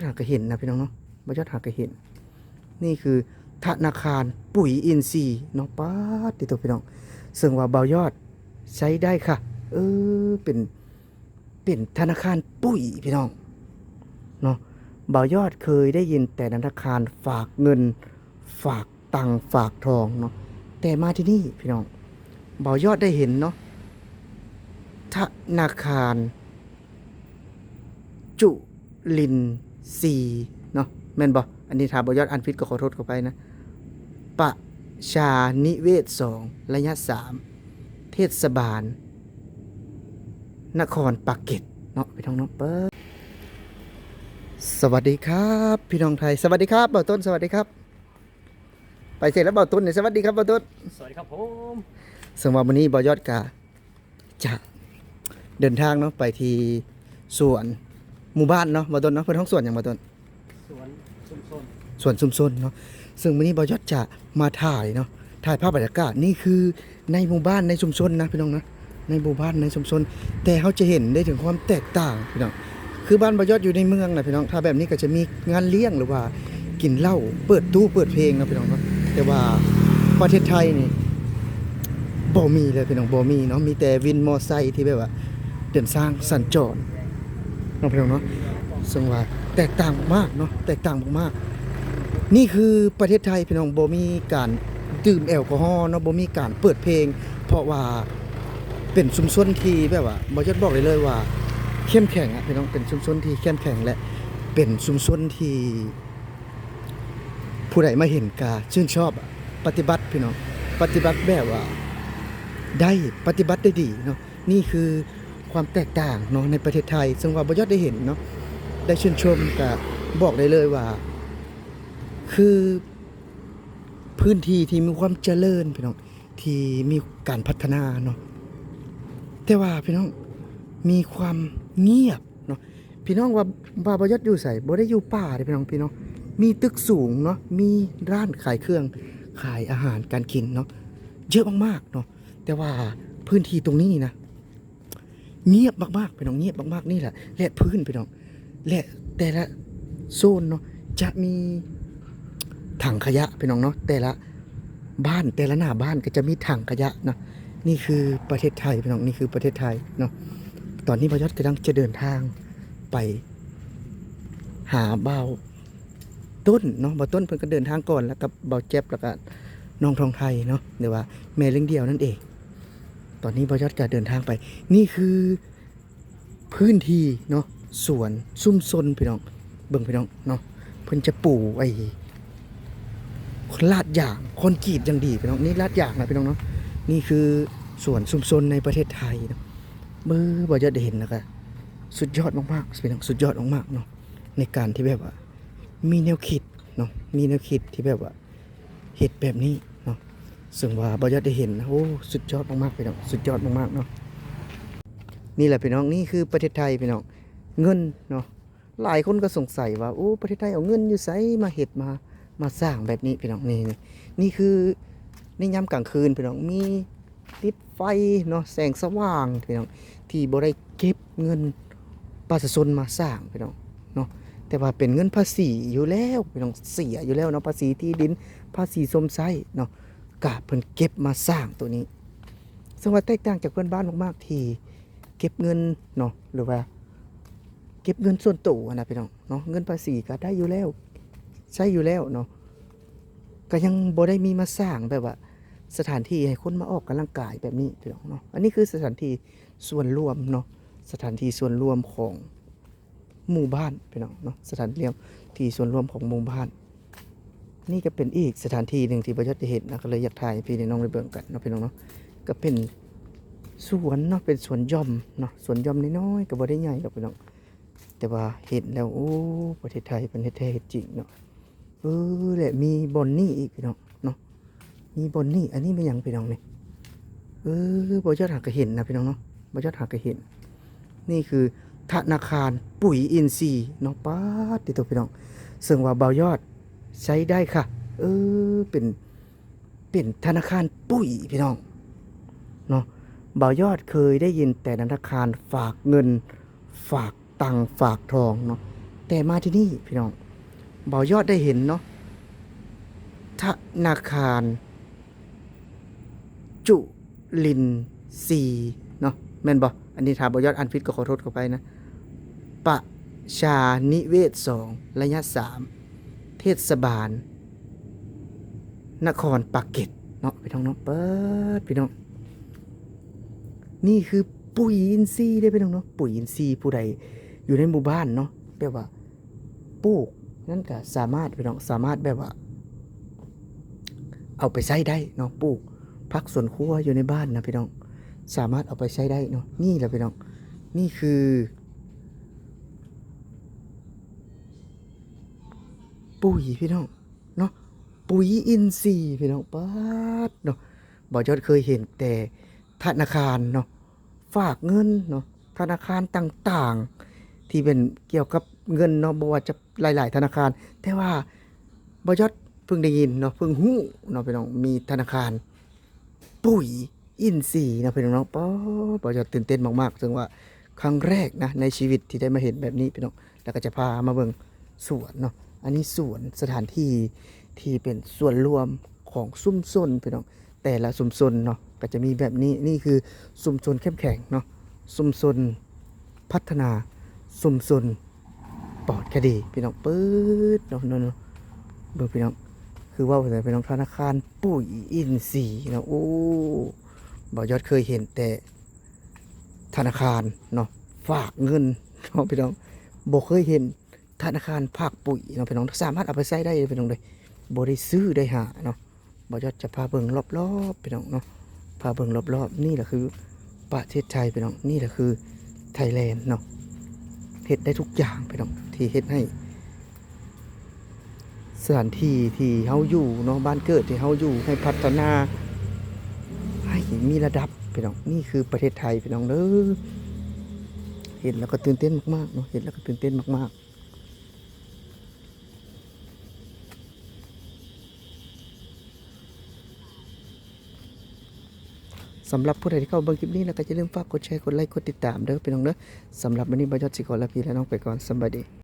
ຫາກະເຫັນນະພີ່ນ້ອງເນາະ, ບ່າວຍອດຫາກະເຫັນ. ນີ້ຄືທະນາຄານປຸ໋ຍອິນຊີເນາະ, ປາດຕິໂຕພີ່ນ້ອງ, ເຊິ່ງວ່າບ່າວຍອດໃຊ້ໄດ້ຄ່ະ. ເອີ ເປັນ ເປັນທະນາຄານປຸ໋ຍພີ່ນ້ອງເນາະ. ບ່າວຍອດເຄີຍໄດ້ຍິນແຕ່ທະນາຄານຝາກເງິນ ຝາກ ຕັງຝາກທອງເນາະ, ແຕ່ມາທີ່ນີ້ພີ່ນ້ອງ ບ່າວຍອດໄດ້ເຫັນເນາະ ທະນາຄານຈຸລິນຊີເນາະ, ແມ່ນບໍ່? ອັນນີ້ຖ້າບ່າວຍອດອ່ານຜິດກໍຂໍໂທດຂໍອະໄພນະ. ປະຊານິເວດສອງ ໄລຍະສາມ ເທດສະບານນະຄອນປາກເກດເນາະ ພີ່ນ້ອງເນາະ. ເປີດ ສະຫວັດດີຄັບ ພີ່ນ້ອງໄທ, ສະຫວັດດີຄັບ ບ່າວຕົ້ນ ສະຫວັດດີຄັບ. ໄປໃສແລ້ວບ່າວຕົ້ນນີ້? ສະຫວັດດີຄັບບ່າວຕົ້ນ. ສະຫວັດດີຄັບຜົມ. ເຊິ່ງວ່າມື້ນີ້ບ່າວຍອດກະຈະເດີນທາງເນາະ ໄປທີ່ສວນໝູ່ບ້ານເນາະ ບ່າວຕົ້ນເນາະ. ເພິ່ນຮ້ອງສວນຫຍັງບ່າວຕົ້ນ? ສວນຊຸມຊົນ. ສວນຊຸມຊົນເນາະ. ເຊິ່ງມື້ນີ້ບ່າວຍອດຈະມາຖ່າຍເນາະ ຖ່າຍພາບບັນຍາກາດ. ນີ້ຄືໃນໝູ່ບ້ານໃນຊຸມຊົນນະ ພີ່ນ້ອງນະ. ໃນໝູ່ບ້ານໃນຊຸມຊົນ ແຕ່ເຮົາຈະເຫັນໄດ້ເຖິງຄວາມແຕກຕ່າງພີ່ນ້ອງ. ຄືບ້ານບ່າວຍອດຢູ່ໃນເມືອງນະພີ່ນ້ອງ, ຖ້າແບບນີ້ກໍຈະມີງານລ້ຽງ ຫຼືວ່າກິນເຫຼົ້າ ເປີດຕູ້ເປີດເພງເນາະພີ່ນ້ອງເນາະ. ແຕ່ວ່າປະເທດໄທນີ້ບໍ່ມີເລີຍພີ່ນ້ອງ, ບໍ່ມີເນາະ. ມີແຕ່ວິນມໍໄຊທີ່ແບບວ່າເດີນທາງສັນຈອນເນາະພີ່ນ້ອງເນາະ. ເຊິ່ງວ່າແຕກຕ່າງມາກເນາະ, ແຕກຕ່າງມາກໆ. ນີ້ຄືປະເທດໄທພີ່ນ້ອງ, ບໍ່ມີການດື່ມແອລກໍຮໍເນາະ, ບໍ່ມີການເປີດເພງ ເພາະວ່າ ເປັນຊຸມຊົນທີ່ແບບວ່າ ບ່າວຍອດບອກໄດ້ເລີຍວ່າເຂັ້ມແຂງອະພີ່ນ້ອງ, ເປັນຊຸມຊົນທີ່ເຂັ້ມແຂງ ແລະ ເປັນຊຸມຊົນທີ່ຜູ້ໃດມາເຫັນກະຊື່ນຊອບອະ, ປະຕິບັດພີ່ນ້ອງ, ປະຕິບັດແບບວ່າໄດ້ ປະຕິບັດໄດ້ດີເນາະ. ນີ້ຄືຄວາມແຕກຕ່າງເນາະໃນປະເທດໄທ ເຊິ່ງວ່າບ່າວຍອດໄດ້ເຫັນເນາະ, ໄດ້ຊື່ນຊົມ ກະບອກໄດ້ເລີຍວ່າ ຄືພື້ນທີ່ທີ່ມີຄວາມຈະເລີນພີ່ນ້ອງ, ທີ່ມີການພັດທະນາເນາະ, ແຕ່ວ່າພີ່ນ້ອງ ມີຄວາມງຽບເນາະ. ພີ່ນ້ອງວ່າ ວ່າບ່າວຍອດຢູ່ໃສ? ບໍ່ໄດ້ຢູ່ປ່າເດ້ພີ່ນ້ອງ, ພີ່ນ້ອງ ມີຕຶກສູງເນາະ, ມີຮ້ານຂາຍເຄື່ອງ ຂາຍອາຫານການກິນເນາະ ເຍອະມາກໆເນາະ, ແຕ່ວ່າພື້ນທີ່ຕົງນີ້ນະ ງຽບມາກໆ ພີ່ນ້ອງ, ງຽບມາກໆ. ນີ້ແຫຼະ ແລະ ພື້ນ ພີ່ນ້ອງ ແລະ ແຕ່ລະໂຊນເນາະ ຈະມີຖັງຂະຫຍະ ພີ່ນ້ອງເນາະ, ແຕ່ລະບ້ານ ແຕ່ລະໜ້າບ້ານກໍຈະມີຖັງຂະຫຍະເນາະ. ນີ້ຄືປະເທດໄທ ພີ່ນ້ອງ, ນີ້ຄືປະເທດໄທເນາະ. ຕອນນີ້ບ່າວຍອດກຳລັງຈະເດີນທາງໄປຫາບ່າວ ຕົ້ນເນາະ, ບ່າວຕົ້ນເພິ່ນກໍເດີນທາງກ່ອນ ແລ້ວກັບບ່າວແຈັບ ແລ້ວກໍນ້ອງທອງໄທເນາະ ຫຼືວ່າແມ່ລ້ຽງດ່ຽວນັ້ນເອງ. ຕອນນີ້ບ່າວຍອດກໍເດີນທາງໄປ, ນີ້ຄືພື້ນທີ່ເນາະ ສວນຊຸມຊົນ ພີ່ນ້ອງ, ເບິ່ງ ພີ່ນ້ອງເນາະ, ເພິ່ນຈະປູໄອ້ລາດຢາງຄອນກຣີດຢ່າງດີ ພີ່ນ້ອງ, ນີ້ລາດຢາງນະ ພີ່ນ້ອງເນາະ. ນີ້ຄືສວນຊຸມຊົນໃນປະເທດໄທເນາະ. ເບິ່ງ ບ່າວຍອດໄດ້ເຫັນແລ້ວກໍສຸດຍອດມາກໆ ພີ່ນ້ອງ, ສຸດຍອດມາກໆເນາະ ໃນການທີ່ແບບວ່າ ມີແນວຄິດເນາະ, ມີແນວຄິດທີ່ແບບວ່າເຮັດແບບນີ້ເນາະ, ເຊິ່ງວ່າບ່າວຍອດໄດ້ເຫັນ ໂອ້ ສຸດຍອດມາກໆ ພີ່ນ້ອງ, ສຸດຍອດມາກໆເນາະ. ນີ້ແຫຼະ ພີ່ນ້ອງ, ນີ້ຄືປະເທດໄທ ພີ່ນ້ອງ, ເງິນເນາະ. ຫຼາຍຄົນກໍສົງໄສວ່າ ໂອ້ ປະເທດໄທເອົາເງິນຢູ່ໃສມາເຮັດ ມາ ມາສ້າງແບບນີ້ ພີ່ນ້ອງ. ນີ້ ນີ້ ນີ້ຄືໃນຍາມກາງຄືນ ພີ່ນ້ອງ, ມີ ຕິດໄຟເນາະ, ແສງສະຫວ່າງ ພີ່ນ້ອງ, ທີ່ບໍ່ໄດ້ເກັບເງິນປະຊາຊົນມາສ້າງ ພີ່ນ້ອງເນາະ, ແຕ່ວ່າເປັນເງິນພາສີຢູ່ແລ້ວ ພີ່ນ້ອງ, ເສຍຢູ່ແລ້ວເນາະ, ພາສີທີ່ດິນ ພາສີຊົມໃຊ້ເນາະ, ກະເພິ່ນເກັບມາສ້າງໂຕນີ້. ເຊິ່ງວ່າແຕກຕ່າງຈາກເພື່ອນບ້ານມາກໆ ທີ່ເກັບເງິນເນາະ ຫຼືວ່າເກັບເງິນສ່ວນໂຕຫັ້ນນະ ພີ່ນ້ອງເນາະ, ເງິນພາສີກະໄດ້ຢູ່ແລ້ວ ໃຊ້ຢູ່ແລ້ວເນາະ. ກໍຍັງບໍ່ໄດ້ມີມາສ້າງແບບວ່າສະຖານທີ່ໃຫ້ຄົນມາອອກກຳລັງກາຍແບບນີ້ ພີ່ນ້ອງເນາະ. ອັນນີ້ຄືສະຖານທີ່ສ່ວນລວມເນາະ, ສະຖານທີ່ສ່ວນລວມຂອງໝູ່ບ້ານ ພີ່ນ້ອງເນາະ, ສະຖານທີ່ ທີ່ສ່ວນລວມຂອງໝູ່ບ້ານ. ນີ້ກໍເປັນອີກສະຖານທີ່ໜຶ່ງທີ່ບ່າວຍອດໄດ້ເຫັນນະ, ກໍເລີຍຢາກຖ່າຍໃຫ້ພີ່ໃຫ້ນ້ອງໄດ້ເບິ່ງກັນເນາະ ພີ່ນ້ອງເນາະ. ກໍເປັນສວນເນາະ, ເປັນສວນຢ່ອມເນາະ, ສວນຢ່ອມນ້ອຍໆ ກໍບໍ່ໄດ້ໃຫຍ່ດອກ ພີ່ນ້ອງ. ແຕ່ວ່າເຫັນແລ້ວ ໂອ້ ປະເທດໄທເພິ່ນເຮັດແທ້ເຮັດຈິງເນາະ. ເອີ ແລະ ມີບ່ອນນີ້ອີກ ພີ່ນ້ອງເນາະ, ມີບ່ອນນີ້. ອັນນີ້ແມ່ນຫຍັງ ພີ່ນ້ອງນີ້? ເອີ ບ່າວຍອດຫາກະເຫັນນະ ພີ່ນ້ອງເນາະ, ບ່າວຍອດຫາກະເຫັນ. ນີ້ຄືທະນາຄານປຸ໋ຍອິນຊີເນາະ, ປາດຕິໂຕ ພີ່ນ້ອງ, ເຊິ່ງວ່າບ່າວຍອດໃຊ້ໄດ້ຄ່ະ. ເອີ ເປັນ ເປັນທະນາຄານປຸ໋ຍ ພີ່ນ້ອງເນາະ. ບ່າວຍອດເຄີຍໄດ້ຍິນແຕ່ທະນາຄານຝາກເງິນ ຝາກຕັງຝາກທອງເນາະ, ແ ແຕ່ມາທີ່ນີ້ພີ່ນ້ອງ ບ່າວຍອດໄດ້ເຫັນເນາະ ທະນາຄານຈຸລິນຊີເນາະ ແມ່ນບໍ່? ອັນນີ້ຖ້າບ່າວຍອດອ່ານຜິດກໍຂໍໂທດຂໍອະໄພນະ ປະຊານິເວດສອງ ໄລຍະສາມ ເທດສະບານນະຄອນປາກເກດເນາະ ພີ່ນ້ອງເນາະ. ເປີດ ພີ່ນ້ອງ ນີ້ຄືປຸ໋ຍອິນຊີເດ້ພີ່ນ້ອງເນາະ ປຸ໋ຍອິນຊີ ຜູ້ໃດຢູ່ໃນໝູ່ບ້ານເນາະ ແບບວ່າປູກນັ້ນກໍສາມາດ ພີ່ນ້ອງ ສາມາດແບບວ່າເອົາໄປໃຊ້ໄດ້ເນາະ ປູກຜັກສວນຄົວຢູ່ໃນບ້ານນະ ພີ່ນ້ອງ ສາມາດເອົາໄປໃຊ້ໄດ້ເນາະ. ນີ້ລະ ພີ່ນ້ອງ ນີ້ຄືປຸ໋ຍ ພີ່ນ້ອງ ເນາະ ປຸ໋ຍອິນຊີ ພີ່ນ້ອງ ປາດເນາະ. ບ່າວຍອດເຄີຍເຫັນແຕ່ທະນາຄານເນາະ ຝາກເງິນເນາະ ທະນາຄານຕ່າງໆ ທີ່ເປັນກ່ຽວກັບເງິນເນາະ ບໍ່ວ່າຈະຫຼາຍໆທະນາຄານ ແຕ່ວ່າບ່າວຍອດເພິ່ງໄດ້ຍິນເນາະ ເພິ່ງຮູ້ເນາະ ພີ່ນ້ອງ ມີທະນາຄານປຸ໋ຍ ອິນຊີເນາະ ພີ່ນ້ອງເນາະ. ປາດ ບ່າວຍອດຕື່ນເຕັ້ນມາກໆ ເຊິ່ງວ່າຄັ້ງແລກນະໃນຊີວິດທີ່ໄດ້ມາເຫັນແບບນີ້ ພີ່ນ້ອງ ແລ້ວກໍຈະພາມາເບິ່ງສວນເນາະ. ອັນນີ້ສວນ ສະຖານທີ່ທີ່ເປັນສ່ວນລວມຂອງຊຸມຊົນ ພີ່ນ້ອງ ແຕ່ລະຊຸມຊົນເນາະ ກໍຈະມີແບບນີ້. ນີ້ຄືຊຸມຊົນເຂັ້ມແຂງເນາະ ຊຸມຊົນພັດທະນາ ຊຸມຊົນ ປອດຄະດີ ພີ່ນ້ອງ ເປີດເນາະ ເນາະ ເນາະ ເບິ່ງ ພີ່ນ້ອງ ຄືເວົ້າໄປແລ້ວ ພີ່ນ້ອງ ທະນາຄານປຸ໋ຍອິນຊີເນາະ. ໂອ້ ບ່າວຍອດເຄີຍເຫັນແຕ່ທະນາຄານເນາະ ຝາກເງິນເນາະ ພີ່ນ້ອງ ບໍ່ເຄີຍເຫັນທະນາຄານຝາກປຸ໋ຍເນາະ ພີ່ນ້ອງ ສາມາດເອົາໄປໃຊ້ໄດ້ເດ້ ພີ່ນ້ອງເດ້ ບໍ່ໄດ້ຊື້ໄດ້ຫາເນາະ. ບ່າວຍອດຈະພາເບິ່ງລອບໆ ພີ່ນ້ອງເນາະ ພາເບິ່ງລອບໆ. ນີ້ລະຄືປະເທດໄທ ພີ່ນ້ອງ ນີ້ລະຄືໄທແລນເນາະ ເຮັດໄດ້ທຸກຢ່າງ ພີ່ນ້ອງ ທີ່ເຮັດໃຫ້ສະຖານທີ່ທີ່ເຮົາຢູ່ເນາະ ບ້ານເກີດທີ່ເຮົາຢູ່ ໃຫ້ພັດທະນາ ໃຫ້ມີລະດັບ ພີ່ນ້ອງ. ນີ້ຄືປະເທດໄທ ພີ່ນ້ອງເດີ ເຫັນແລ້ວກໍຕື່ນເຕັ້ນມາກໆເນາະ ເຫັນແລ້ວກໍຕື່ນເຕັ້ນມາກໆ. ສຳລັບຜູ້ໃດທີ່ເຂົ້າເບິ່ງຄລິບນີ້ແລ້ວ ກໍຢ່າລືມຝາກກົດແຊ ກົດໄລ ກົດຕິດຕາມເດີ ພີ່ນ້ອງເດີ. ສຳລັບມື້ນີ້ ບ່າວຍອດຊິຂໍລາພີ່ລານ້ອງໄປກ່ອນ ສຳບາຍດີ.